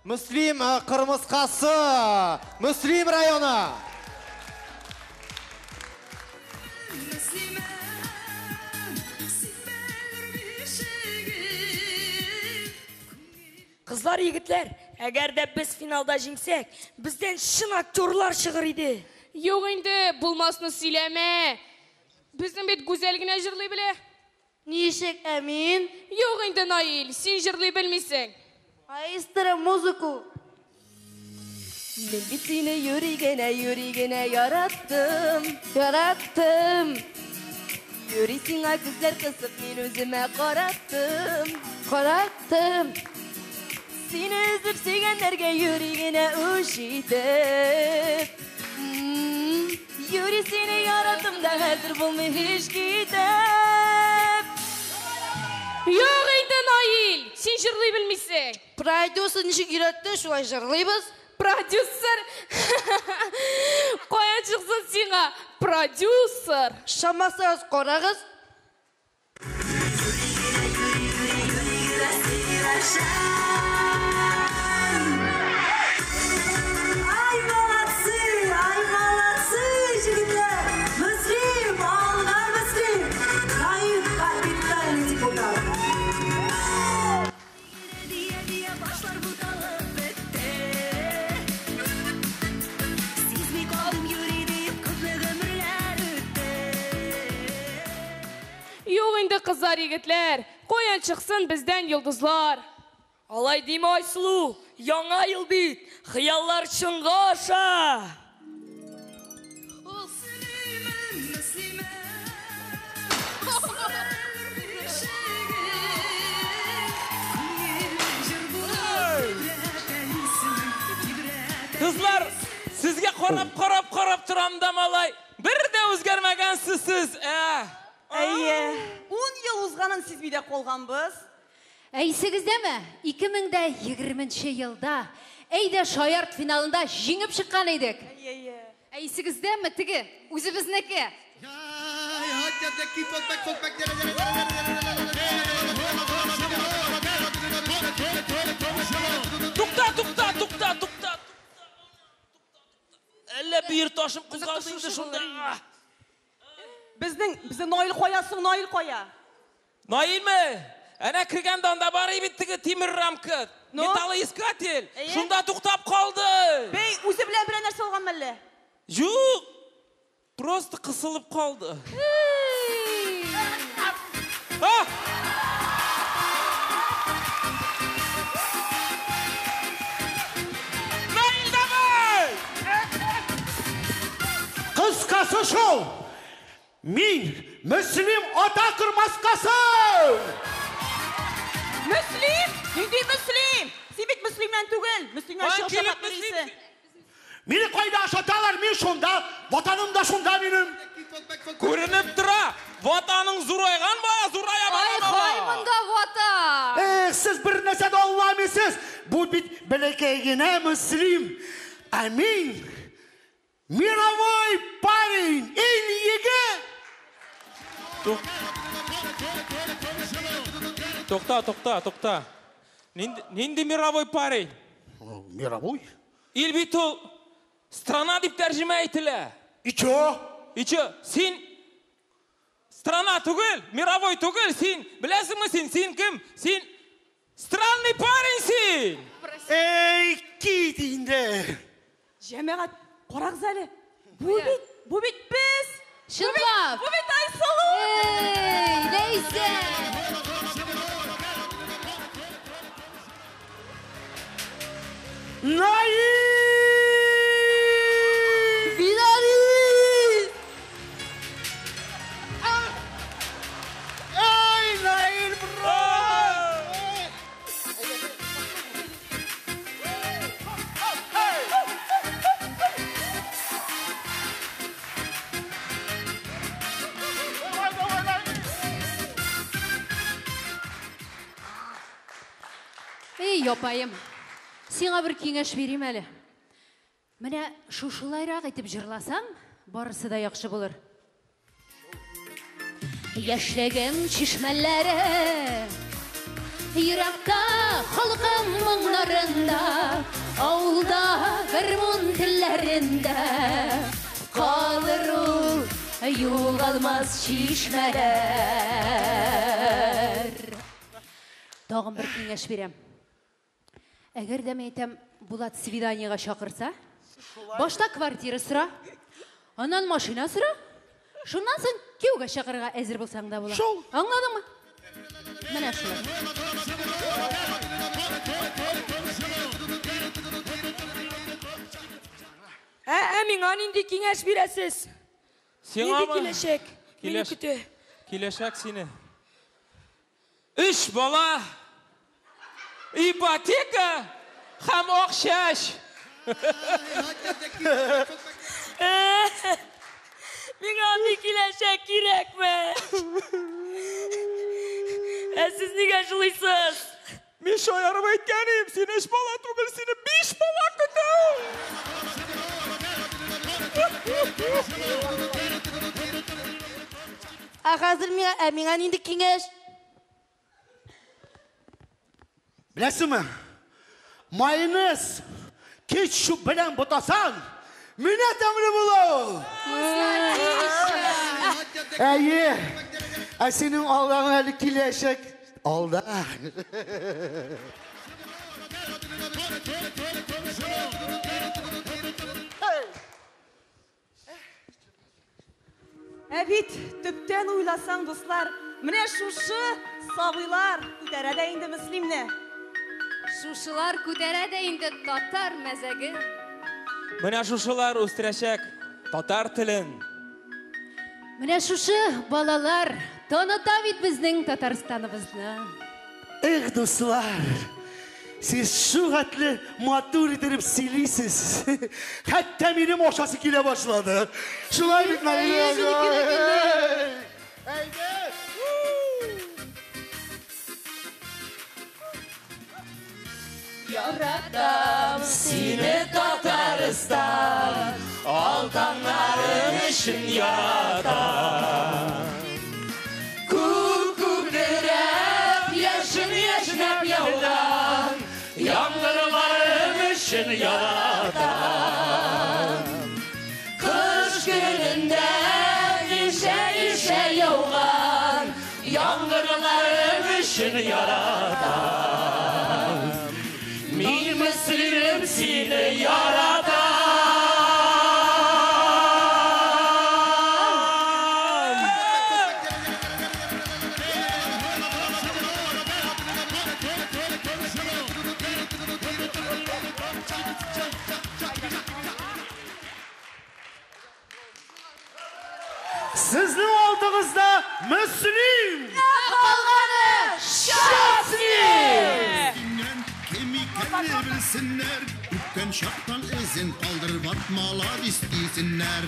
Мөслим кырмыскасы, Мөслим районы. Кызлар, егетләр, әгәр дә без финалда җиңсәк, бездән чын актерлар чыгыр иде. Юк инде, булмасны сөйләмә. Безнең бит Гүзәл генә җырлый белә. Ничек, ә мин? Юк инде, Наил, син җырлый белмисең. Маэстро, музыку. Мин бит сине юри генә, юри генә яраттым. Яраттым. Юри сиңа күзләр кысып, мин үземә караттым. Караттым. Сине өзеп сөйгәннәргә юри генә үч итеп. Юри сине яраттым да, хәзер булмый һич китеп. Юк инде, Наил, син җырлый белмисең. Продюсер ничек өйрәтте, шулай җырлыйбыз. Продюсер? Каян чыксын сиңа продюсер? Ышанмасагыз, карагыз. Ай, молодцы, ай, молодцы, егетләр! Мөслим, алга Мөслим! Наил капитальный депутат. Башлар буталып бетте. Сизми калдым юри дип, күпме гомерләр үтте. Юк инде, кызлар, егетләр, каян чыксын бездән йолдызлар? Алай димә, Айсылу, яңа ел бит, хыяллар чынга аша. Кызлар, сезгә карап, карап, карап торам да, малай. Бер дә үзгәрмәгәнсез сез, ә? Әйе, 10 ел узганын сизми дә калганбыз. Ә исегездәме? 2020 елда Әйдә шаярт финалында җиңеп чыккан идек. Әйе. Ә исегездәме теге үзебезнеке? Тукта, тукта, тукта, тукта. Әллә бөер ташым кузгалды инде шунда. Безнең, безнең Наил кая соң, Наил кая? Наилме? Әнә кергәндә анда бар бит теге тимер рамка. Ну? Металлоискатель. Әйе. Шунда туктап калды. Бей, үзе белән берәр нәрсә алган мәллә? Юк. Просто кысылып калды. А! Наил, давай! Кыскасы шул. Мин Мөслим ата кырмаскасы! Мөслим? Нинди Мөслим? Син бит Мөслимнән түгел. Мөслимнән Ай, чыгып килеп чабат йөрисең. Мине кайда ашаталар, мин шунда, ватаным да шунда минем. Күренеп тора. Ватаның зурайган бая, зурая бара. Ай, кай монда ватан? Эх, сез бер нәрсә дә аңламыйсыз. Бу бит бәләкәй генә Мөслим. Ә мин мировой парень, ил егет. Тукта, тукта, тукта. Нинди мировой парень? Мировой? Ил бит ул страна дип тәрҗемә ителә. И чё? И чё? Син страна түгел, мировой түгел, син беләсеңме син, син кем? Син странный парень син. Эй, кит инде. Җәмәгать, карагыз әле. Бу бит, бу бит без. Чынлап. Бу бит Айсылу. Эй, Ләйсән! Наил! Финалист! Эй, Наил, бро! Эй, апаем, сиңа бер киңәш бирим әле. Менә шушылайрак итеп җырласаң, барысы да яхшы булыр. Яшьлегем чишмәләре, Еракта халкым моңнарында, авылда гармун телләрендә калыр ул югалмас чишмәләр. Тагын бер киңәш бирәм. Әгәр дә мин әйтәм, Булат свиданиега чакырса, башта квартира сора, аннан машина сора, шуннан соң кияүгә чакырырга әзер булсаң да була. Шул. Аңладыңмы? Менә шулай. Ә миңа нинди киңәш бирәсез? Сиңамы? Нинди киләчәк мине көтә? Киләчәк сине. 3 бала, ипотека һәм акчаш. Миңа андый киләчәк кирәкме? Ә сез нигә жылыйсыз? Мин шаярып әйткән идем, сине 3 бала түгел, сине 5 бала көтә. Ә хәзер миңа, ә миңа нинди киңәш? Беләсеңме? Майонез кетчуп белән бутасаң, менә тәмле була ул. Әйе. Ә синең алдаң әле киләчәк. Алда. Ә бит төптән уйласаң, дуслар, менә шушы сабыйлар күтәрә дә инде Мөслимне. Шушылар күтәрә дә инде татар мәзәге. Менә шушылар үстерәчәк татар телен. Менә шушы балалар таныта бит безнең Татарстаныбызны. Эх, дуслар, сез шу хәтле матур итеп сөйлисез. Хәтта минем ашасы килә башлады. Шулай бит, Наилә? Әйдә! Яратам сине, Татарстан, алтаннарың өчен яратам. Күк күкрәп, яшен яшьнәп яуган яңгырларың өчен яратам. Кыш көнендә ишә-ишә яуган яңгырларың өчен яратам. Мин Мөслимем сине яратам. Сезнең алдыгызда Мөслим! Калганы Шәфи! Кем икәнне белсеннәр, үткән чактан эзен калдырып атмала дисеннәр.